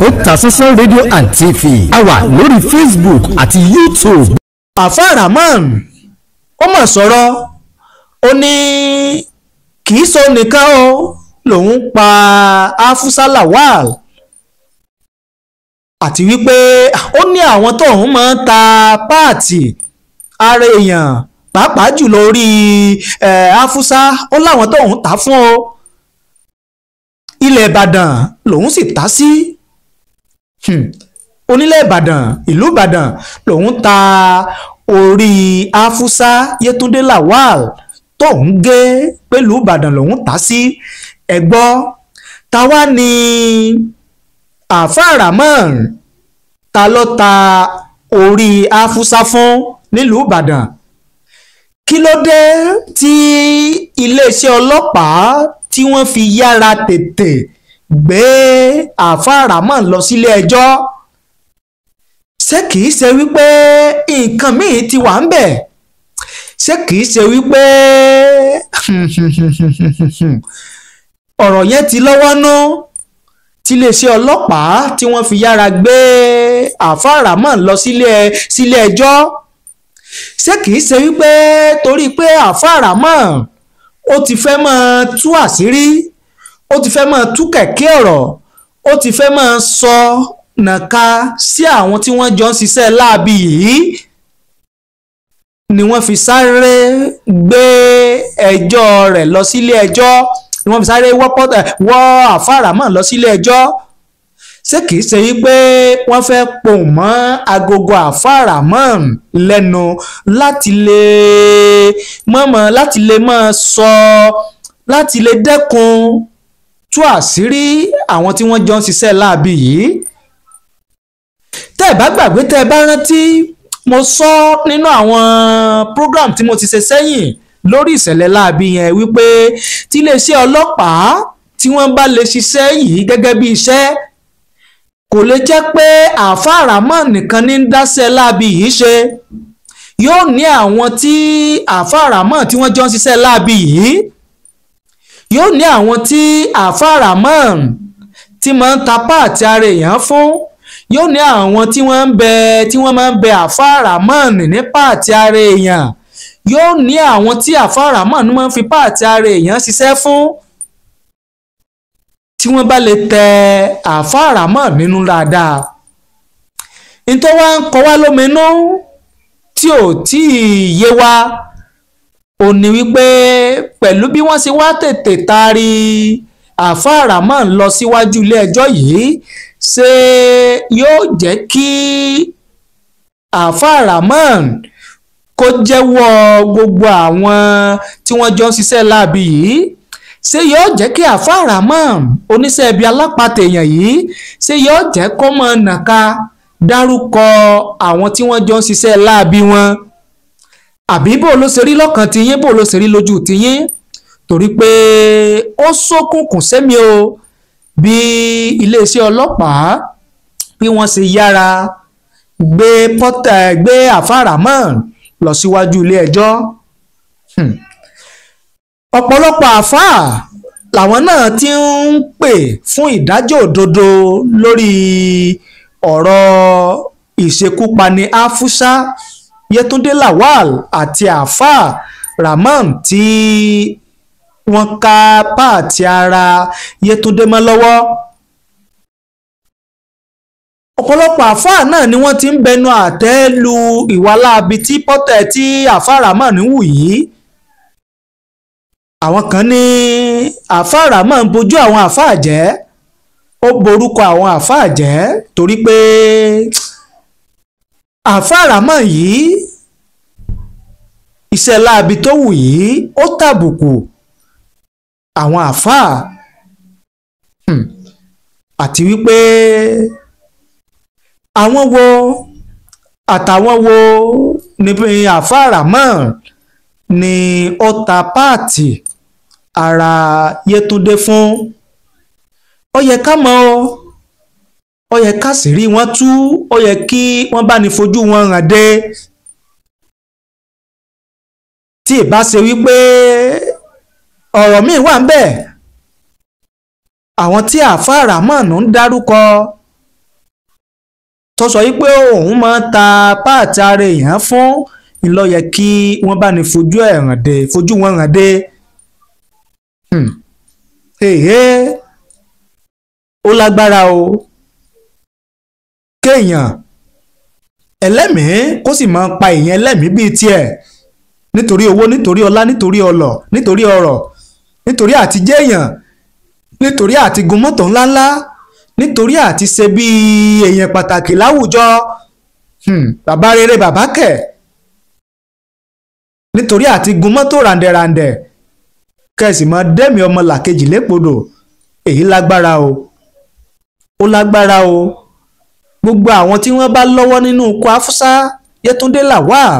Otasansan rédíò and TV, a wà lórí Facebook àti YouTube. Àfáà Rahman ó mọ̀ sọ̀rọ̀, ó ní kì í sọ nìkan o lòun pa Afusa Lawal, àti wípé ó ní àwọn tóun máa ń ta páàtì ara èèyàn, pàápàá jùlọ orí Afusa, ó láwọn tóun ta fún o. Ilẹ̀ Ìbàdàn lòun sì ta sí, onílẹ̀ Ìbàdàn, ìlú Ìbàdàn lòun ta orí Afusa Yétúndé Lawal tóun gé pẹ̀lú Ìbàdàn lòun ta sí. Ẹ̀gbọ́ táwa ni Àfáà Rahman ta ló ta orí Afusa fún nílùú Ìbàdàn? Kí ló dé tí iléeṣẹ́ ọlọ́pàá tí wọ́n fi yára tètè gbé Àfáà Rahman lọ sílé ẹjọ́? Ṣé kìí ṣe wípé nǹkan míì ti wà ń bẹ̀? Ṣé kìí ṣe wípé ọ̀rọ̀ yẹn ti lọ́wọ́ nú tí iléeṣẹ́ ọlọ́pàá tí wọ́n fi yára gbé Àfáà Rahman lọ sílé ẹjọ́? Ṣé kìí ṣe wípé torí pé Àfáà Rahman ó ti fẹ́ máa tú àṣírí, ó ti fẹ́ máa tú kẹ̀kẹ́ ọ̀rọ̀, ó ti fẹ́ máa sọ nàka sí àwọn tí wọ́n jọ ń ṣiṣẹ́ láabi yìí ni wọ́n fi sáré gbé ẹjọ́ rẹ̀ lọ sílé ẹjọ́, ni wọ́n fi sáré wọ́ Àfáà Rahman lọ sílé ẹjọ́? Ṣé kìí ṣe wípé wọ́n fẹ́ pohùn mọ́ agogo Àfáà Rahman lẹ́nu láti lè mọ̀mọ́, láti lè máa sọ, láti lè dẹ́kun tú àṣírí àwọn tí wọ́n jọ ń ṣiṣẹ́ láabi yìí? Tẹ́ ẹ bá gbàgbé, tẹ́ ẹ bá rántí, mo sọ nínú àwọn program tí mo ti ṣe sẹ́yìn lórí ìṣẹ̀lẹ̀ láabi yẹn wípé tí iléeṣẹ́ ọlọ́pàá tí wọ́n bá lè ṣiṣẹ́ yìí gẹ́gẹ́ bí iṣẹ́, kò lè jẹ́ pé Àfáà Rahman nìkan ní ń dáṣẹ́ láabi yìí ṣe. Yóò ní àwọn tí Àfáà Rahman tí wọ́n jọ ń ṣiṣẹ́ láabi yìí, yóò ní àwọn tí Àfáà Rahman tí máa ń ta páàtì ara èèyàn fún, yóò ní àwọn tí wọ́n ń bẹ tí wọ́n máa ń bẹ Àfáà Rahman ní páàtì ara èèyàn, yóò ní àwọn tí Àfáà Rahman máa ń fi páàtì ara èèyàn ṣiṣẹ́ fún. Tí wọ́n bá lè tẹ Àfáà Rahman nínú dáadáa, nítorí wọ́n ń kọ wá lóminú tí ò tí ì yé wa ò ní wípé pẹ̀lú bí wọ́n ṣe wá tètè taari Àfáà Rahman lọ síwájú ilé ẹjọ́ yìí, ṣé yóò jẹ́ kí Àfáà Rahman kó jẹ́wọ́ gbogbo àwọn tí wọ́n jọ ń ṣiṣẹ́ láabi yìí? Ṣé yóò jẹ́ kí Àfáà Rahman oníṣẹ́ ibi alápatèèyàn yìí, ṣé yóò jẹ́ kó mọ̀ nàka dárúkọ àwọn tí wọ́n jọ ń ṣiṣẹ́ láabi wọn? Àbí bó ló ṣe rí lọ́kàn tiyín, bó ló ṣe rí lójú tiyín? Torí pé ó ṣókùnkùn sẹ́mi o bí iléeṣẹ́ ọlọ́pàá bí wọ́n ṣe yára gbé gbé Àfáà Rahman lọ síwájú ilé ẹjọ́. Ọ̀pọ̀lọpọ̀ àfáà làwọn náà ti ń pè fún ìdájọ́ òdodo lórí ọ̀rọ̀ ìṣekúpani Afusa Yétúndé Lawal àti Àfáà Rahman tí wọ́n ká páàtì ara Yétúndé mọ́ lọ́wọ́. Ọ̀pọ̀lọpọ̀ àfáà náà ni wọ́n ti ń bẹnu àtẹ́ lu ìwà láabi tí pọ́tẹ́ tí Àfáà Rahman wù yìí. Àwọn kan ní Àfáà Rahman bojú àwọn àfáà jẹ́, ó borúkọ àwọn àfáà jẹ́, torí pé Àfáà Rahman yìí iṣẹ́ láabi tó wù yìí ó tàbùkù àwọn àfáà, àti wípé àwọn wo àtàwọn wo ní Àfáà Rahman ni ó ta páàtì ara Yétúndé fún. Ó yẹ ká mọ̀ ọ́, ó yẹ ká sì rí wọn tú, ó yẹ kí wọ́n bá ní fojú wọn hàn dé. Tí ìbá ṣe wípé ọ̀rọ̀ míì wà ń bẹ̀, àwọn tí Àfáà Rahman ń dárúkọ tó sọ yìí pé òun máa ń ta páàtì ara èèyàn fún ńlọ yẹ kí wọ́n bá ní fojú ẹ̀ hàn dé, fojú wọn hàn dé. Èhé, ó lágbára o, kéèyàn ẹlẹ́mìí kó sì máa pa èèyàn ẹlẹ́mìí bíi tiẹ̀ nítorí owó, nítorí ọlá, nítorí ọlọ̀, nítorí ọrọ̀, nítorí àti jẹ́yàn, nítorí àti gun mọ́tò ńláńlá, nítorí àti ṣe bíi èèyàn pàtàkì láwùjọ. Bàbá rere bàbá kẹ̀, nítorí àti gun mọ́tò ràǹdẹ̀ràǹdẹ̀ kẹ̀sì mọ́ dẹ́mi ọmọ làkejì lépodò. Èyí lágbára o, ó lágbára o. Gbogbo àwọn tí wọ́n bá lọ́wọ́ nínú ikú Afusa Yétúndé Lawal,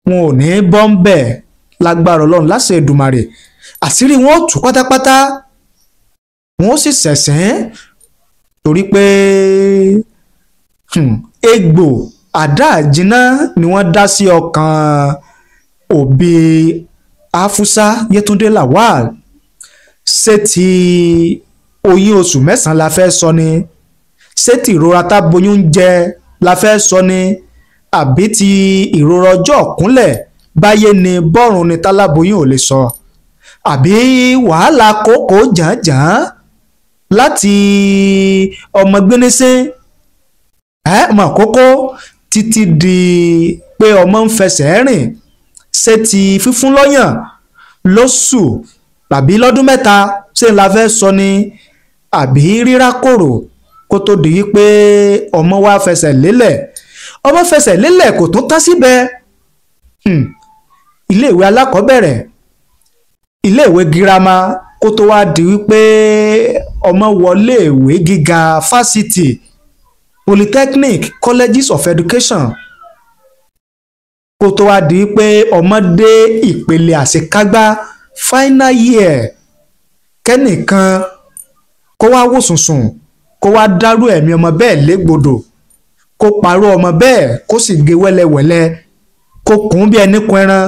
wọn ò ní bọ́ ń bẹ̀ lágbára Ọlọ́run láṣẹ Èdùmàrè. Àṣírí wọn ó tú pátápátá, wọn ó sì ṣẹ̀sín, torí pé egbò àdá àjínà ni wọ́n dá sí ọkàn òbí Afusa Yétúndé Lawal. Ṣé ti oyún oṣù mẹ́sàn-án la fẹ́ sọ ni? Ṣé ti ìrora táboyún ń jẹ la fẹ́ sọ ni? Àbí ti ìrora ọjọ́ ọ̀kúnlẹ̀ báyé ni bọ́run ni táláboyún ò lè sọ? Àbí wàhálà kókó jàǹjàǹ láti ọmọ gbénísín ọmọ kókó títí di pé ọmọ ń fẹsẹ̀ rìn? Ṣé ti fífún lọ́yàn lóṣù tàbí lọ́dún mẹ́ta ṣé la fẹ́ sọ ni? Àbí rírá kòrò kó tó di pé ọmọ wa fẹsẹ̀ lélẹ̀? Ọmọ fẹsẹ̀ lélẹ̀ kò tún tán síbẹ̀. Iléèwé alákọ̀ọ́bẹ̀rẹ̀, iléèwé girama, kó tó wá di wípé ọmọ wọlé ìwé gíga fásitì, polytechnic, colleges of education, kó tó wá di wípé ọmọ dé ìpele àṣekágbá final year, kẹ́nìkan kó wá wò sùnsùn kó wá dárú ẹ̀mí ọmọ bẹ́ẹ̀ légbodò, kó parọ́ ọmọ bẹ́ẹ̀, kó sì gé wẹ́lẹ́wẹ́lẹ́, kó kùn bí ẹni kun ẹran,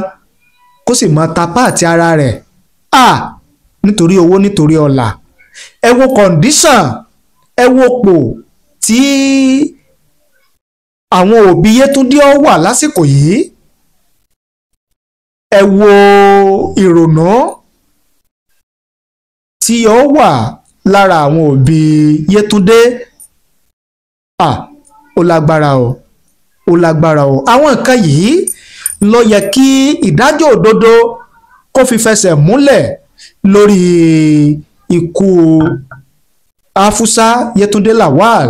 kó sì mọ ta páàtì ara rẹ̀ nítorí owó, nítorí ọlà. Ẹ wo condition, ẹ wo pò tí àwọn òbí Yétúndé wà lásìkò yìí, ẹ wo ìrònú tí ó wà lára àwọn òbí Yétúndé. Ó lágbára o, ó lágbára o. Àwọn nǹkan yìí ló yẹ kí ìdájọ́ òdodo kó fi fẹsẹ̀ múlẹ̀ lórí ikú Afusa Yétúndé Lawal.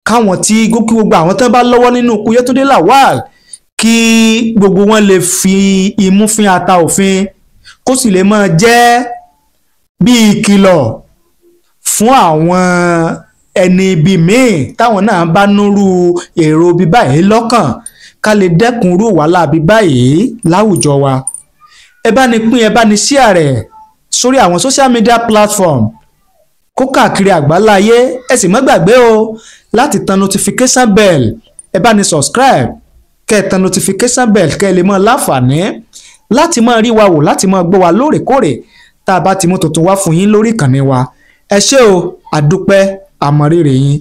Káwọn tí gbogbo àwọn tán bá lọ́wọ́ nínú ikú Yétúndé Lawal, kí gbogbo wọn lè fi imú fín ata òfin, kó sì lè máa jẹ́ bí ìkìlọ̀ fún àwọn ẹni ibi míì táwọn náà bá nírú èrò bí báyìí lọ́kàn, ká lè dẹ́kun irú wàhálà bí báyìí láwùjọ wa. Ẹ bá ní pín, ẹ bá ní share rẹ̀ sórí àwọn social media platform kó káàkiri àgbáláyé. Ẹ sì má gbàgbé o láti tan notification bell, ẹ bá ní subscribe kẹ́ ẹ tan notification bell kẹ́ ẹ lè máa láǹfààní láti máa rí wa wò, láti máa gbọ́ wa lóòrèkóòrè tá a bá ti mú tuntun wá fún yín lórí ìkànnì wa. Ẹ ṣé o, àdúpẹ́, àmọ̀rírì yín.